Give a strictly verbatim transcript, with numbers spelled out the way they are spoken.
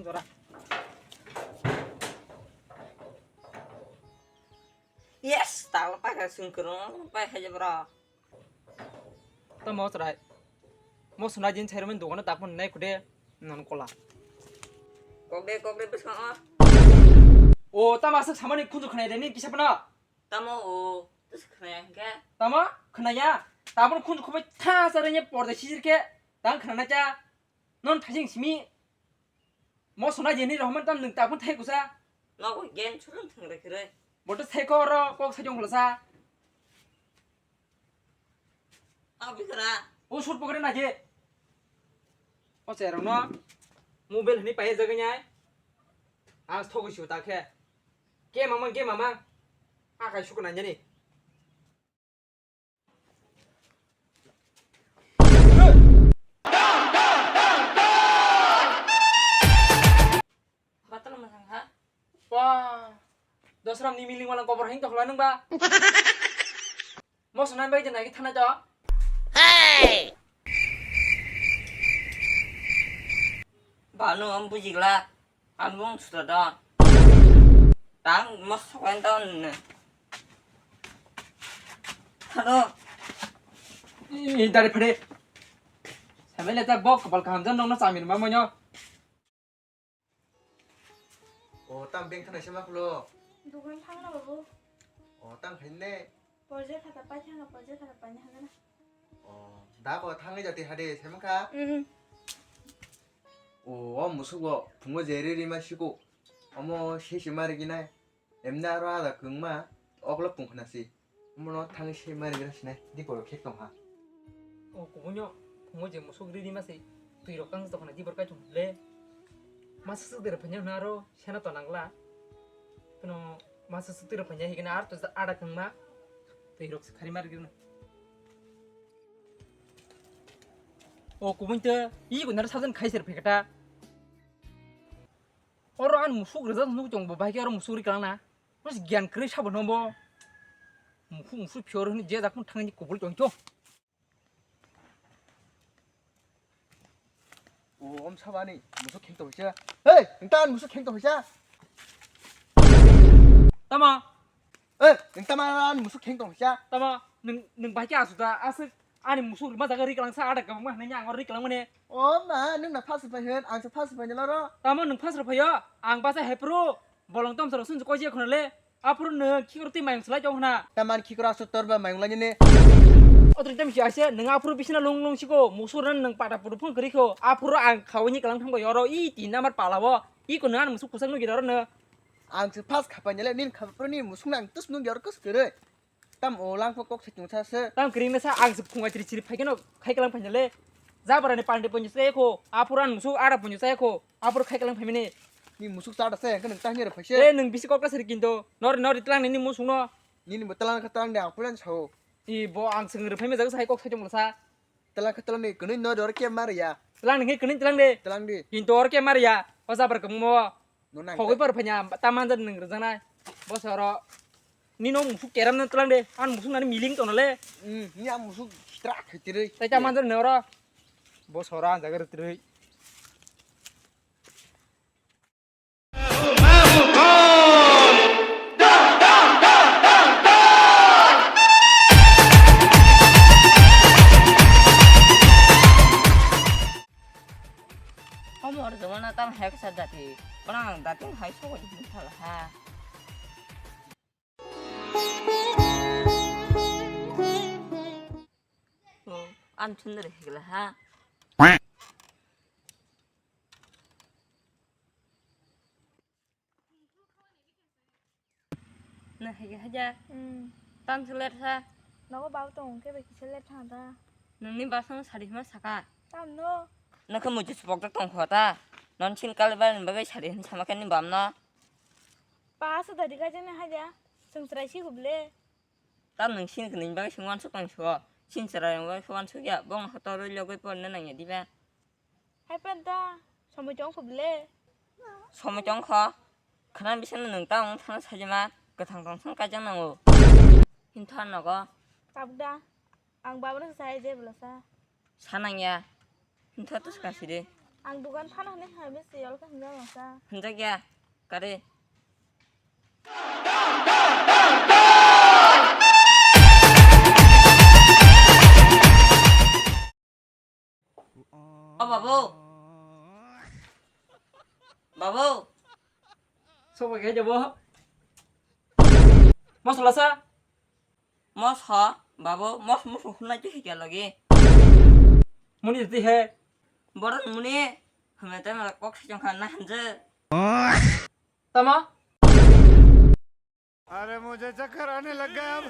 Jora. Yes, talo pakai sungkro, pai haja bro. Tamo chwrai. Mo swnai din chairomen dogano dakman nai kude non kola. Kokde, kokde bwskango. O, tamo aswk samani khunju khwnai de ni kisa phano. Tamo o, tus khwnaya hwnkhe? Tamo khwnaya? Tabuk khunju khobai tha sa rengye porda sisir khe tang khwnana cha. Non thajing simi. Mo swnai din ni rohman tam nwng tabuk thai kusa. Nogo gen chulun thang re khere. Boto sai ko ro kok sai jong khulasa. Ang bikra. O sut pokre na je. O cherong no. Mobile hini paye jaga nyai. Ang thogwi siu ta khe. Ke mama, ke mama. Akai sukna nyani. Batalo masang ha? Wah, dosram ni miling malang kobor hing tokla nung ba? Mo sonai bai jenai thana to? Hey! Banu am bujigla, am bung suta don. Tang mo sokan don ne. Halo. Ih, dari pade. Sampai leta bok kepal kaham jan nong na samin ma monyo. O, tam beng thana sema khulo. Dukan thangna babu. O, tam khaine. Porje khata pai thangna, porje khata pai thangna. O, da ko thangai jati hade sema kha. Mhm. O, o musuk bo phungo jeri rima siko. Omo sesi mari ginai. Emne aro ada kwngma, oklo pung khna si. Omono thangwi se mari gra sinai, diporo khek tong ha. O kubunyo, phungo je musuk ri rima se, twi rok tang tong khna dipor kai thung le. Masa suk dera phanya hwna aro, sena to nangla. Kono masa suk dera phanya hikena ar to ada kwngma, twi rok se khari mari gra. O kubun te, i ko nar sajan khai ser phekata. Oro ani musuk rijak nuk chong bo bahai khe oro musuk ri kwlangna. Mas gyan kwrwi sabo no bo. Musuk musuk phiyor hwnwi je jak phano thangni kubul chong chong. O om sabani musuk kheng tong cha. Hey, nta ani musuk kheng tong cha. Tama. Eh, nung tama ani musuk kheng tong sa? Tama, nung, nung bai khe asu da, aswk ani musuk rima jaga ri kalang sa, ada kabang ma hwnwi ang ri kalang mane. O ma, nung na phas pai hwn, ang sa phas pai ni laro. Tama nung phas rw phaio, ang basa hepro, bolong tom soro sunju koi je khona le, aphuru nung khikor twi mayung slai tong hwna. Taman khikor asu tor ba mayung lai ni. Otri tam si ase, nung aphuru bisina lung lung siko, musuk ran nung pata puru phone kri kho, aphuru ang khawini kalang thang bai oro, i tin number pala o, i ko nung ani musuk kusak nung gidaro nung. Ang se phas khapai nele, nin khapai ni musung nang tus nung yor kus kere. Tam o lang kok se chung sa se. Tam kring sa ang se phungai tri chiri phai keno khai kalang phai nele. Jabara ni pande ponyo se ko, apuran musuk ara ponyo se ko, apur khai kalang phai mene. Ni musuk sa da se, kan tang ni phai se. E nung bisi kok se kinto, nor nor itlang ni musung no. Ni ni talang kha talang de apuran sao. I bo ang seng re phai me jaga sai kok sai chung sa. Talang kha talang ni kunu no dor ke mar ya. Talang ni kunu talang de. Talang di. Kinto or ke mar ya. O jabar kamo. No nang. Khogwi par phanya taman jar nung rwjaknai. Bosoro. Nino musuk keram na tlang de. An musuk nani miling tono le. Hmm, ni ang musuk stra khaitirwi. Tai taman jar noro. Bosoro an jaga rwtirwi. Omo rwjakmano tamo hai kisa dati. Bono ang dati hai sogwi hwn thala ha. Oh, ang chundri higla ha. Na hai haja. Hmm. Tam se let ha. Nogo bau tong ke be kisa let ha da. Nungni basang sari hima saka. Tam no. Nokhe muji supok ta tong kho ta. Non sin kali bai ni bagai sari hin sama kani bam no. Pa su dari ga jene haja. Sung srai si guble. Tam nung sin kani bagai sung wan su kang so. Sin srai bagai wan su ya. Bong hotor logoi por na nang ya diba. Hai penta, somoi chong kho bile. Somoi chong kho. Khana bisano nung ta wng thana sajima, kwthang tong thang kajak nango. Hintha nogo. Tabuk da, ang babano sai je bwlasa. Sanang ya. Hintha to ska sidi. Ang dukan phano hinwi hai besi yol khe hinjak masa. Hinjak ya, kari. O babu. Babu. Sobo khe jabo. Mosla sa. Mos ho, babu, mos mos hunai tu hikya lagi. Muni ti he. Borok muni, hame te mala kok sejong kha na hanje. Tama? अरे मुझे चक्कर आने लग गया अब।